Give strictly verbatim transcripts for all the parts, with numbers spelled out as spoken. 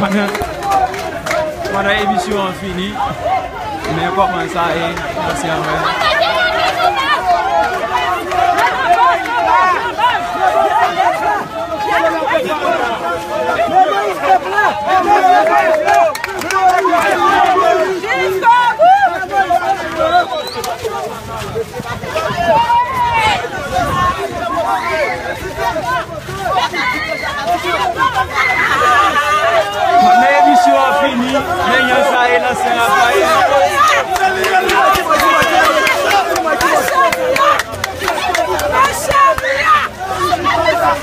Pandan, pandan emisyon an fini, men kòman sa ye, ansyen mwen. Pandan emisyon an fini, men jan sa ye nan Sen Rafael. Nou p ap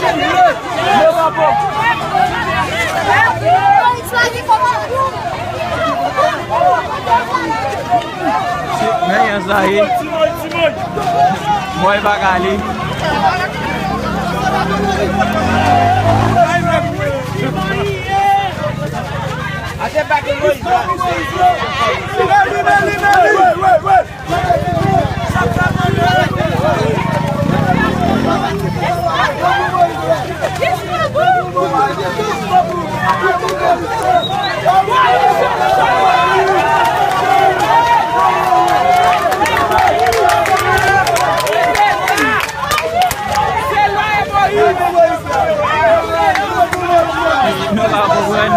janm pè. Nou la. Men jan sa ye. Bòy pa kale. Nou pa konprann.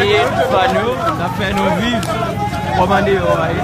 E pa nou, n ap fè nou viv kòman deyò a ye.